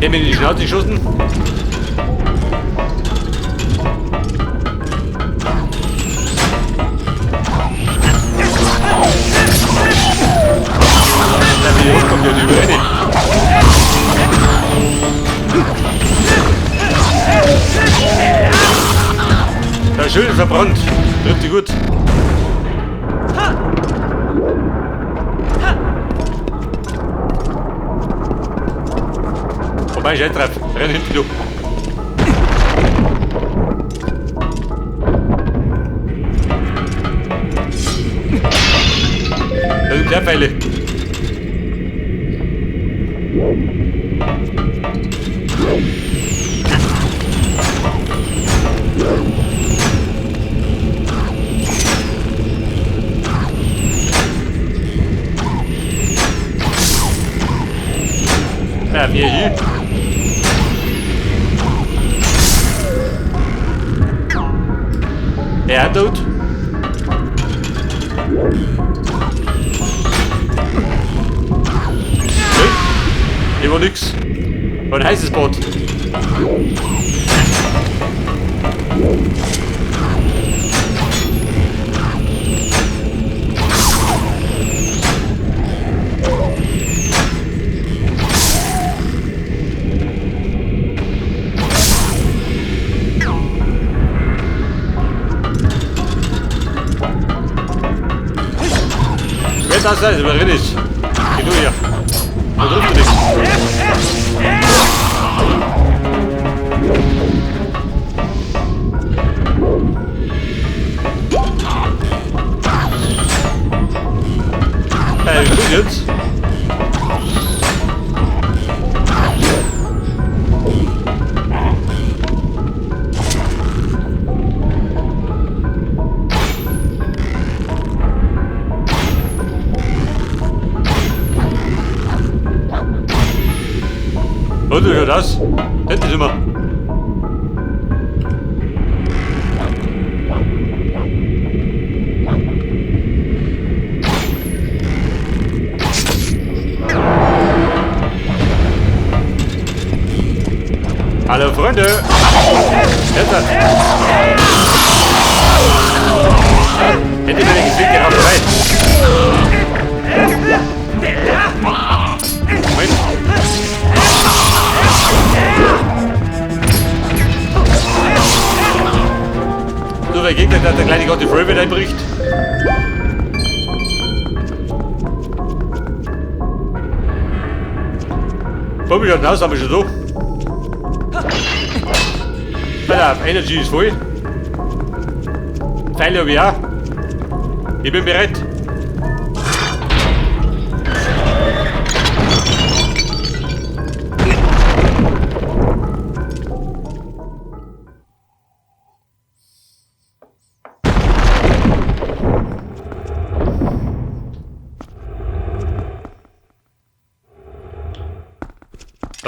Der mir in die Schnauze geschossen. Da bin ich hochgekommen, der über rein. Da schön verbrannt. Trifft die gut. Vorbei, Scheintreff. Renn hinten du. Da sind der Pfeile. Ja, mir hier. Ja, dood. Nee, hier war nix. War ein heißes Boot. Wer das ist, überrenne ich. Geh du hier. Da trifft du dich. Hey, wie gut jetzt? Und wie schaut das? Das ist immer. Hallo Freunde! Jetzt hat. Hätte ich mir gesehen, die Rauferei. Moment. So, wer Gegner, der kleine Gott die Frame einbricht. Komm, ich raus, haben wir schon so. Pass auf, Energy ist voll. Pfeile habe ich auch. Ich bin bereit.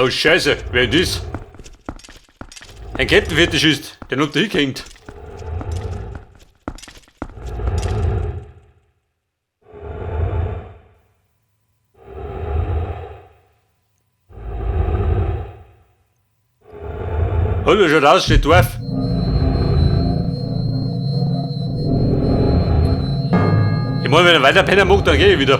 Oh Scheiße, wer ist das? Ein Kettenfetischist, der noch da hängt. Hallo, schaut aus, steht Dorf. Ich meine, wenn er weiter pennen macht, dann gehe ich wieder.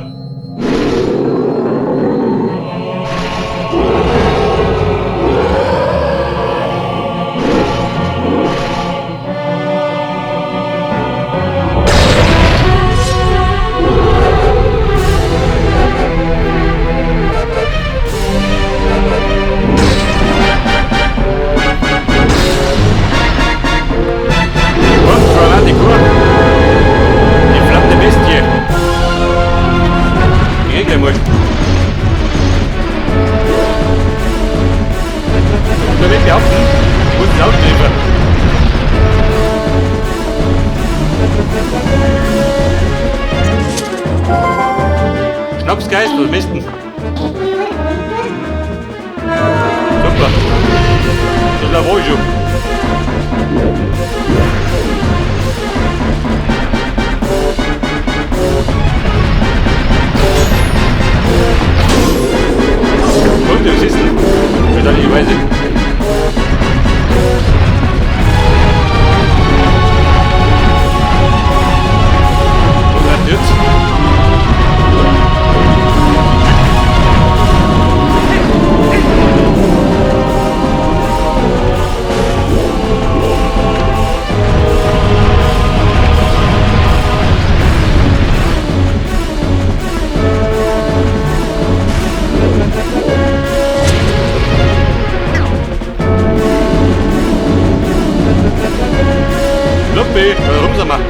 Schnapsgeist oder Misten? Super. Das war ich schon. Und was ist denn? Langsamer.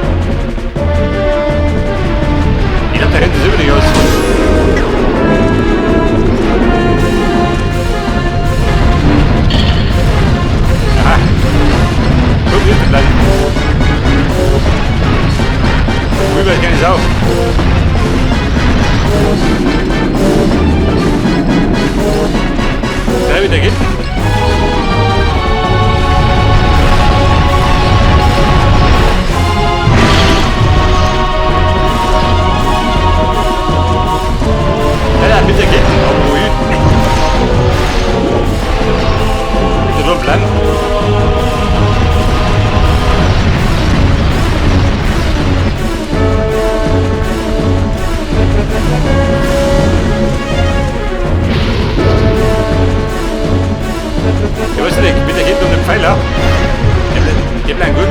Ich glaube, der rennt das über nicht aus. Aha. Guck, nicht bleiben. Rüber, keine Sau. Da wieder hinten. Ja, mit der hinten. Oh, ui. Bitte nur bleiben. Ich weiß nicht, mit der hinten um den Pfeiler. Die bleiben gut.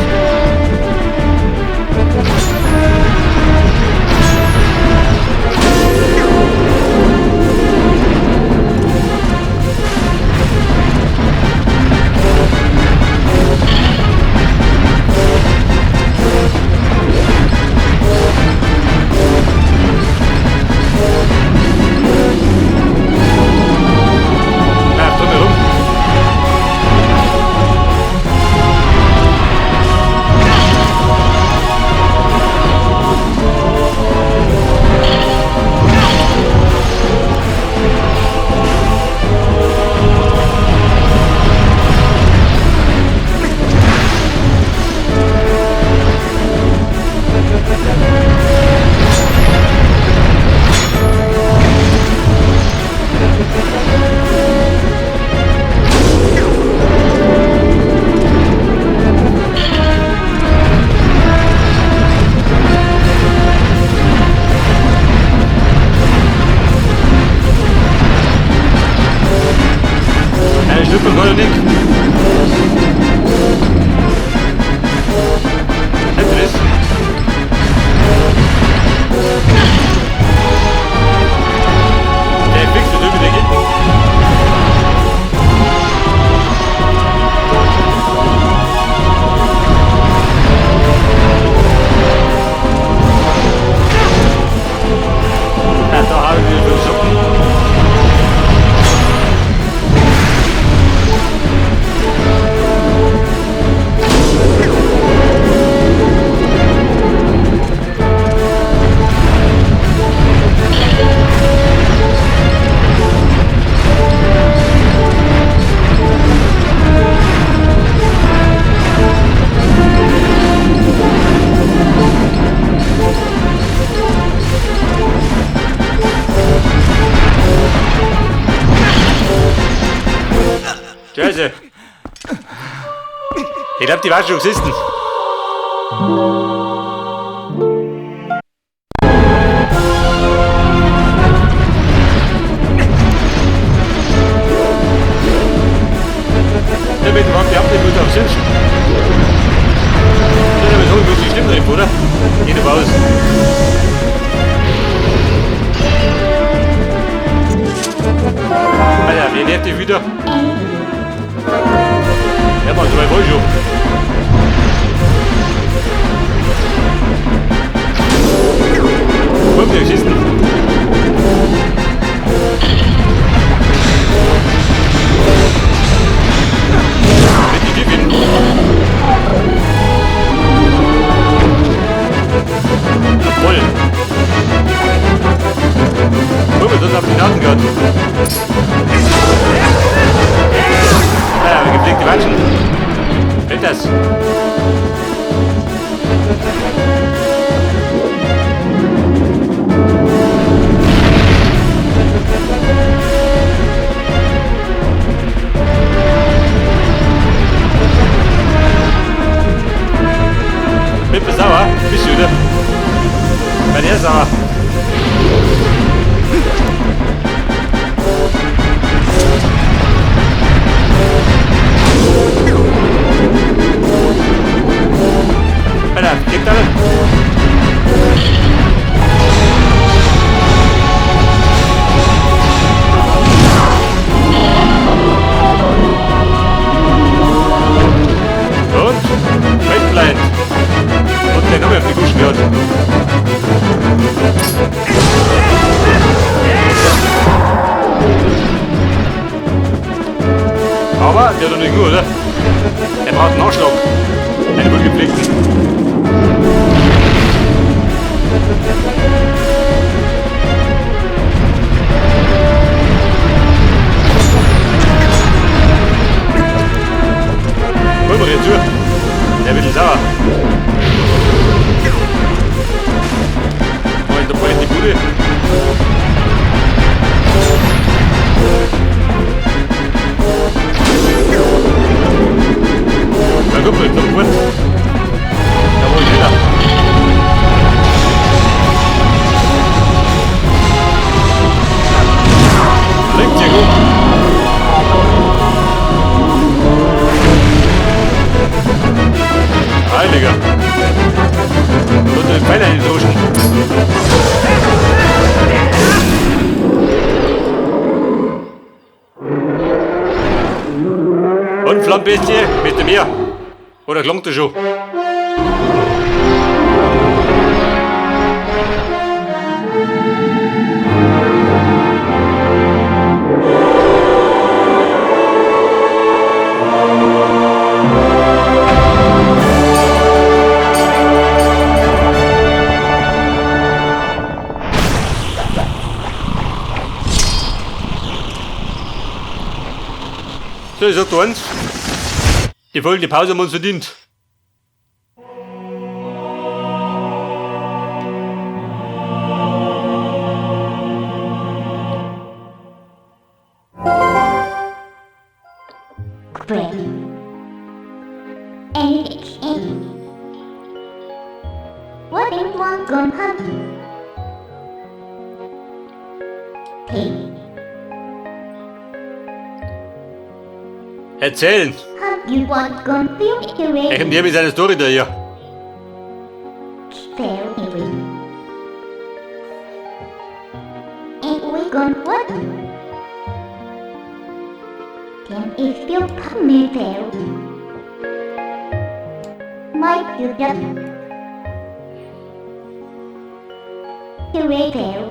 Ja, drumherum. Eine Schlüpfen wollte nicht. Hätte das? Der fix mit über der hinten. Ja, da habe ich wieder fünf Socken. Scheiße. Ich glaub, die war schon gesessen. Ja, mit dem Wagen, die haben nicht gut auf Sitz. Das ist aber so gut, die stimmt nicht, oder? Geht aber aus. Alter, wer nervt dich wieder? Ja, Mann, so weit war ich schon. Wo habt ihr geschissen? Mit die Gewinnen. Voll. Guck mal, das auf die Nase gehabt. Ja, gepflegte Watschen. Hält das? Bin sauer? Bist du, oder? Bei der sauer. Alter, kriegt alle. Und Feldblind. Und der Aber der hat doch nicht nur, oder? Er braucht einen Anschlag. Einen wohlgepflegten. Holen wir jetzt zu. Der wird sauer. Und da brennt die Bude. Na gut, noch gut. Da wo ich wieder. Blinkt sehr gut. Heiliger. Und den Pfeil eindroschen. Und Flammbestie, mit dem Meer. Oder klangt er schon? So, ich sag dir eins. Die folgende Pause haben wir uns verdient. Erzählen. Er kommt hier mit seiner Story da hier.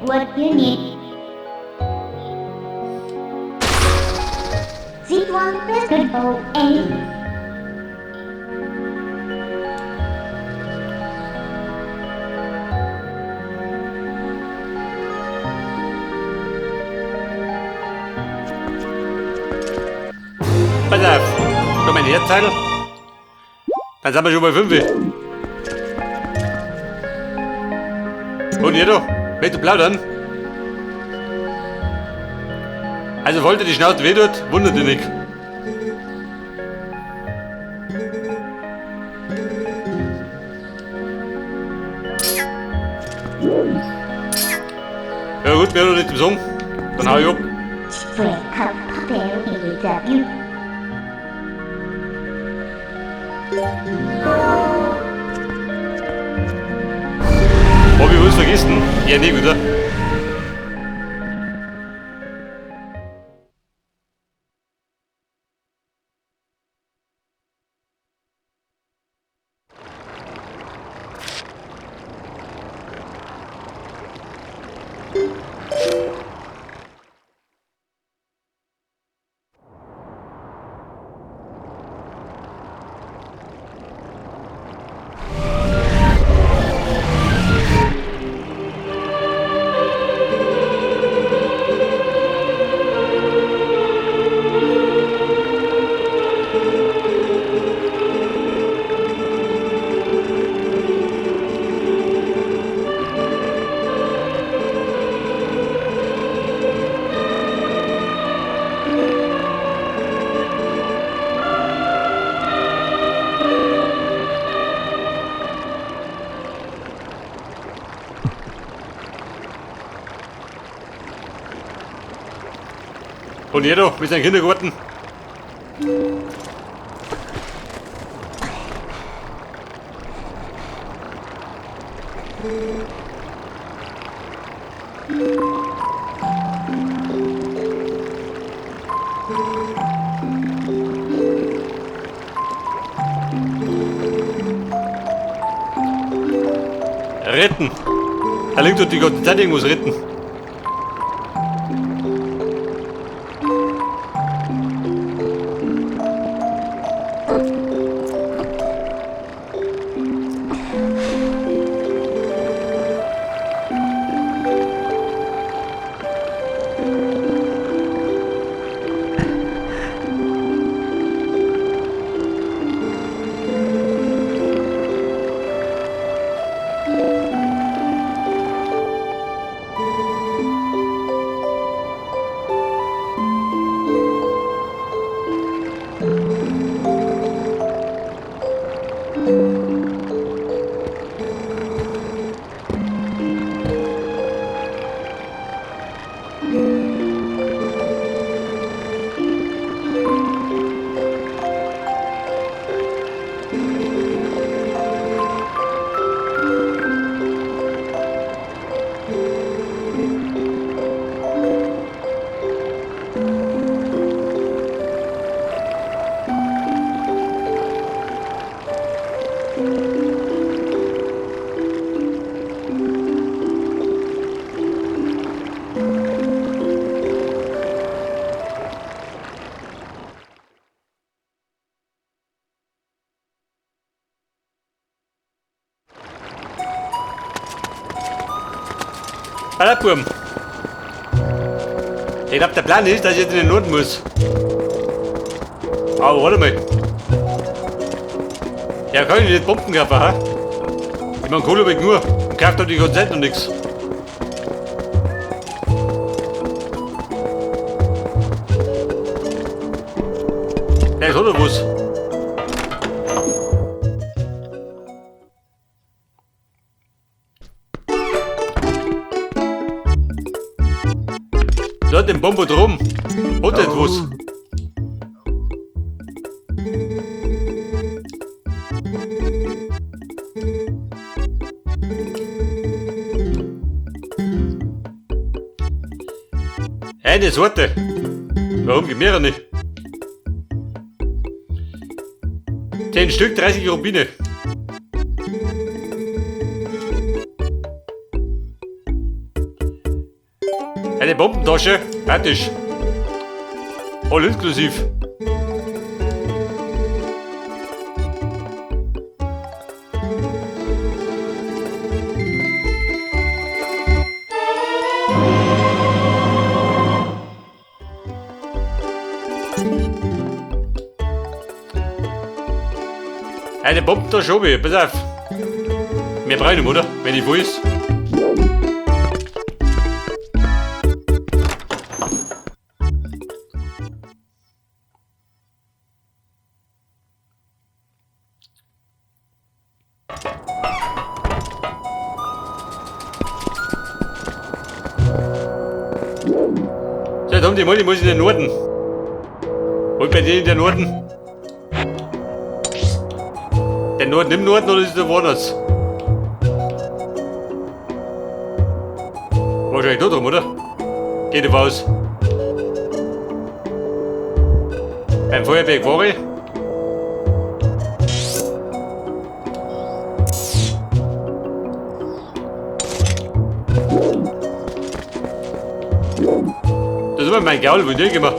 What you need. Z1 press O A. Pass auf. Noch mein Herzteil. Dann sind wir schon bei 5. Und ihr da? Möchtest du plaudern? Also wollte die Schnauze weh tut, wundert dich nicht. Ja gut, mehr noch nicht zum Song. Dann hau ich ab. Hab ich was vergessen? Ja, nicht, oder? Und jeder mit seinem Kindergarten. Retten. Da liegt doch die ganze Zeit irgendwas retten. Alter, Burm. Ich glaub, der Plan ist, dass ich jetzt in den Norden muss. Aber warte mal. Ja, kann ich nicht Bomben kaufen, hä? Ich mein, Kohle hab ich nur. Und kauft doch die ganze Zeit noch nix. Der ist auch noch was. Dort im Bombodrom. Hat etwas. Eine Sorte. Warum gibt mehrere nicht? 10 Stück, 30 Rubine. Eine Bombentasche, fertig. All inklusiv. Eine Bombentasche hab ich, pass auf. Mehr brauche ich nicht, oder? Wenn ich weiß. So, jetzt haben die mal, ich muss in den Norden. Und bei denen in der Norden? Der Norden im Norden oder ist der woanders? Wahrscheinlich da drum, oder? Geht doch aus. Beim Feuerberg war ich. Das ist immer mein Gaul, wo ich immer.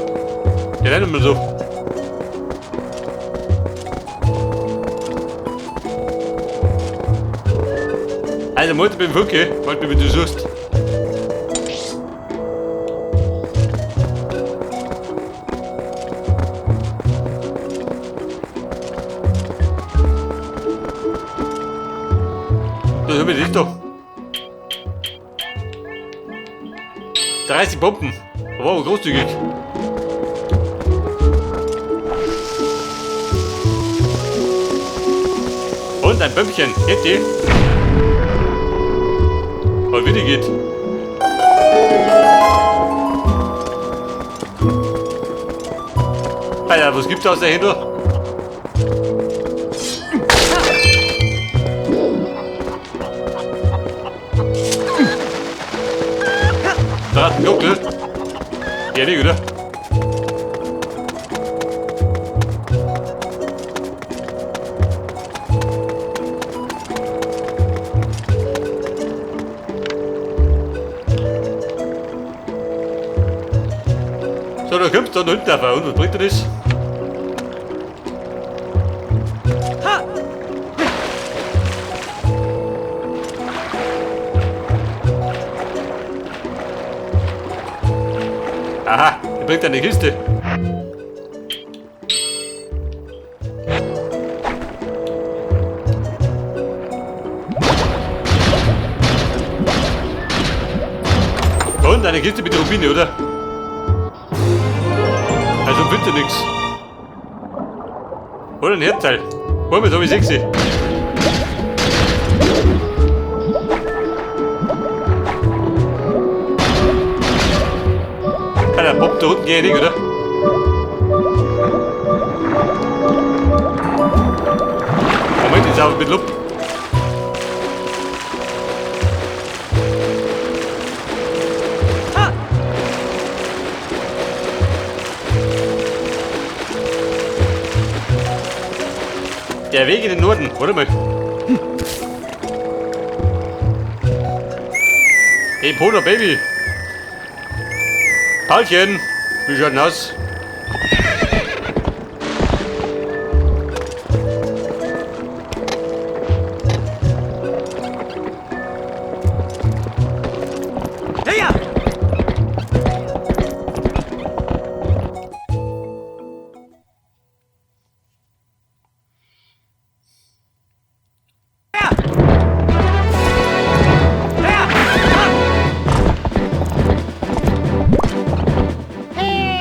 Der rennt immer so. Also, Mutter beim Fucke, wollt mir, wie du suchst. Das haben wir nicht doch. 30 Bomben. Wow, großzügig. Und ein Bömmchen. Geht die? Und wie die geht. Alter, was gibt's aus der Händler? Da hat ein Gockel. Ja, nicht, oder? So, da kommst du dann hinten auf und was bringt dir das? Aha, der bringt eine Kiste. Und eine Kiste mit Rubine, oder? Also bitte nix. Oder ein Herzteil. Womit habe ich sexy. Der poppt da unten geht nicht, oder? Moment, jetzt auch mit Lup. Der Weg in den Norden, warte mal. Hey Polar Baby. Paulchen, wie schaut denn aus?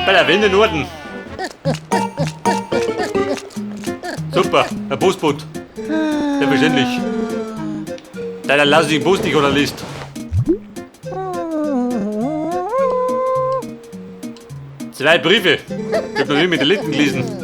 Bei der Wende Norden. Super, ein Busboot. Selbstverständlich. Deiner lassigen Bus nicht oder liest. 2 Briefe. Ich hab noch nie mit den Lippen gelesen.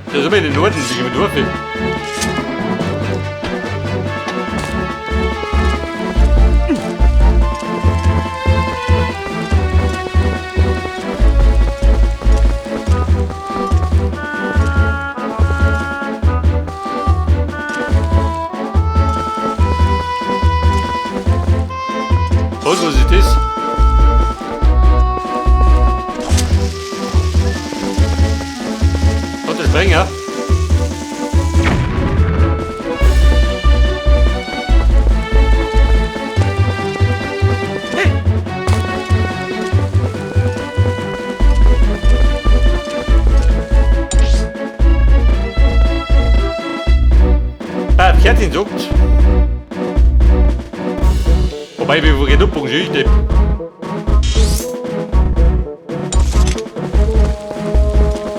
Da sind wir in den Norden, wie mit Dorfe. Was ist das? Und der Sprenger? Ah, Kerzchen zuckt. Wobei wir genug Geschichte.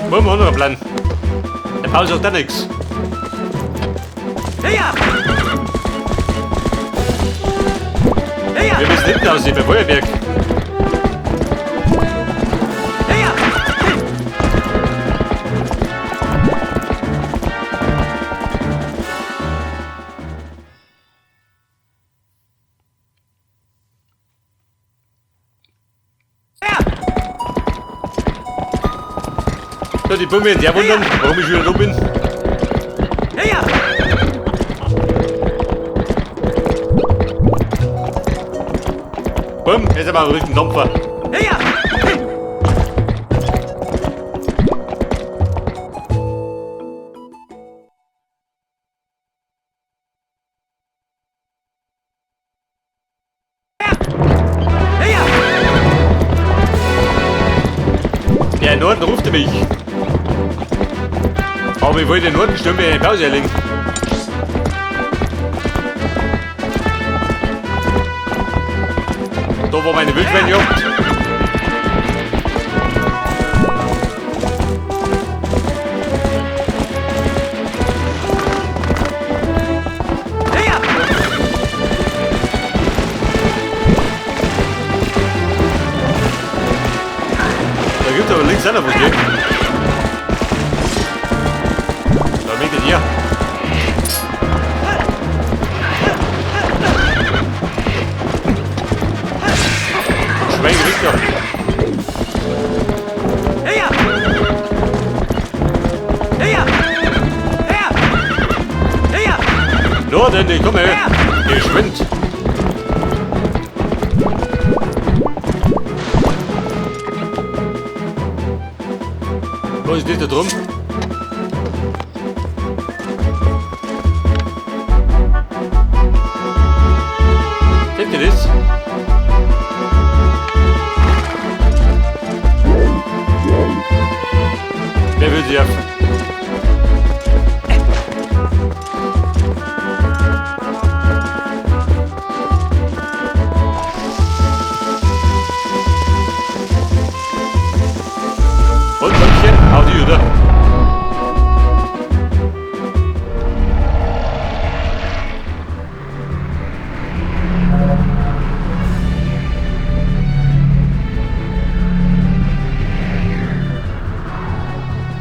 Wollen wir anderen Plan? Der Paul sagt da nichts. Wir müssen hinten aussehen beim Feuerwerk. So, die Bumme werden sich auch wundern, warum ich wieder dumm bin. Bumm, jetzt haben wir einen richtigen Dampfer. Der Norden ruft mich. Aber ich wollte den Norden stellen, eine Pause erlegen. Da war meine Wildschweinjagd. Da gibt's aber links auch noch was, gell? Da möchte ich hier. Norden, ich komme. Geschwind. Was ist das da drum? Seht ihr das? Wer will sie ja? Und Leutchen, hau die, oder?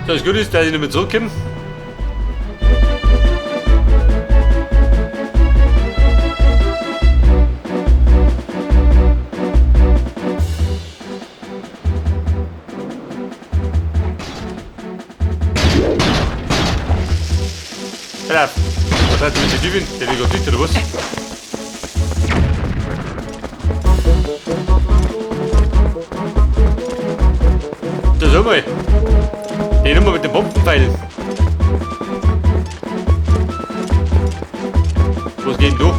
So, das Gute ist, dass ich nicht mehr zurückkomme. Brav. Was hat mit der Typin? Der will grad dicht, oder was? Das sag mal. Die Nummer mit den Bombenpfeilen. Was geht denn da?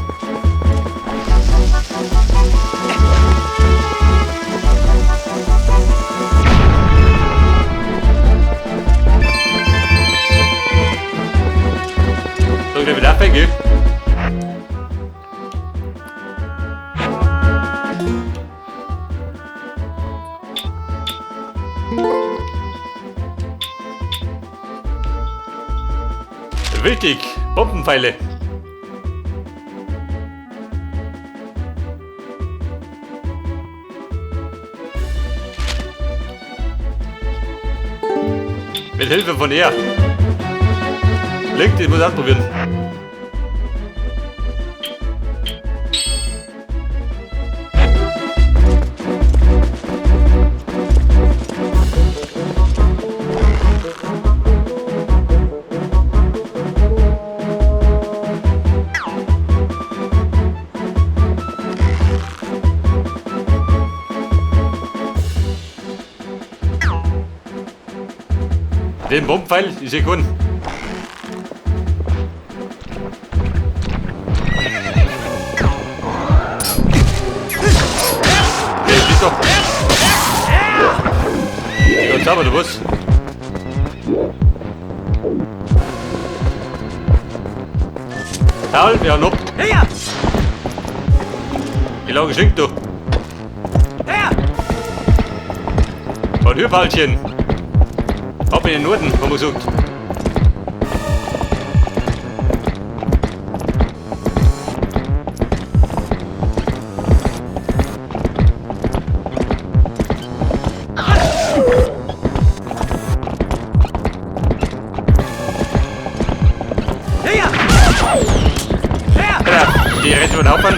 Soll ich wieder aufhängen, gell? Wichtig, Bombenpfeile. Mit Hilfe von er. Link, ich muss ausprobieren. Den Bombenpfeil ist ja gewonnen. Hey, bist doch. Ja, sauber, du was? Paul, wir haben ab. Die Lage stinkt du. Und hier, Paulchen. Ab in den Norden, haben wir gesagt. Die rennt über den Haufen.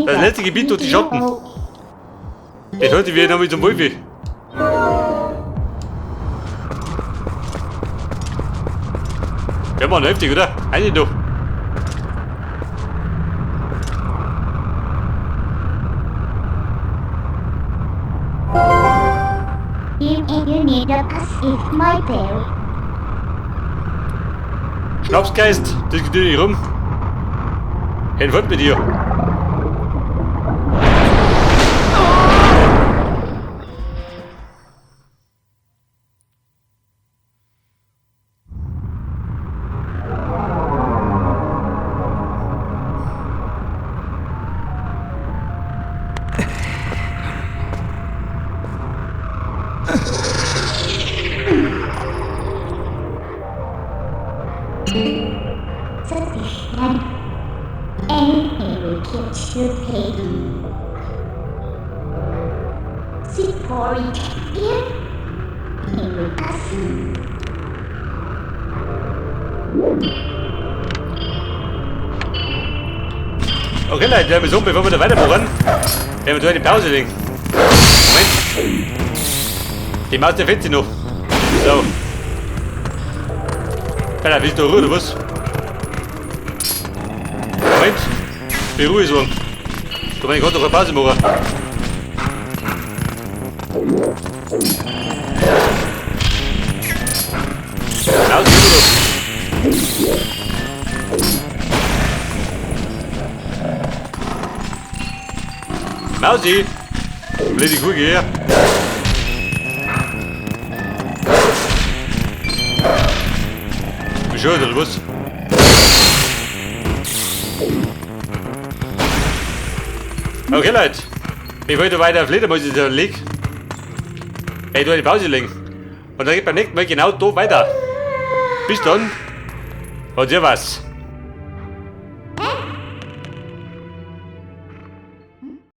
Das letzte Gebiet durch die Schatten. Das heute wir noch mit zum Wolfi. Ja, Mann, heftig, oder? Eine doch. Schnapsgeist, das geht nicht rum. Hinfort mit dir. C 4 M Henry S. Okay, Leute, wir so, bevor wir da weitermachen, werden wir da eine Pause legen. Moment. Die Maus, der fehlt sie noch. So. Alter, willst du Ruhe, oder was? Moment. Die Ruhe sagen. Du meinst, ich kann doch eine Pause machen. Maus, Ruhe. Mausi! Blöde Kuh, geh her. Bescheuert oder was? Okay, Leute. Bevor ich da weiter auf Fledermäuse da leg, werde ich da eine Pause legen. Und dann geht beim nächsten Mal genau da weiter. Bis dann. Und dir was.